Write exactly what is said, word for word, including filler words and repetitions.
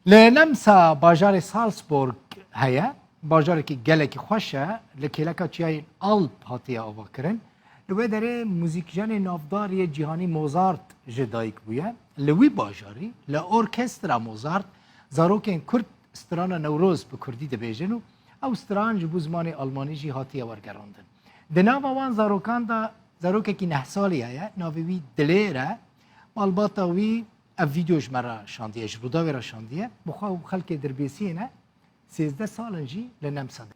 Li Nemsa bajarê Salzburg heye. Bajarekî gelekî xweş e. Li kêleka çiyayên Alp hatiye avakirin. Li wê derê muzîkjenê navdar yê cîhanî Mozart ji dayik bûye. Li wî bajarî, li Orkestra Mozart, zarokên Kurd strana Newroz bi Kurdî dibêjin û ew stran ji bo zimanê Almanî jî hatiye wergerandin. Di nava wan zarokan de zarokekî neh salî heye, navê wî Dilêr e. Malbata wî ev vîdeo ji me re şandiye, ji Rûdawê re şandiye. Bi xwe û xelkê Dirbêsiyê ne, sêzdeh sal in jî li Nemsa de.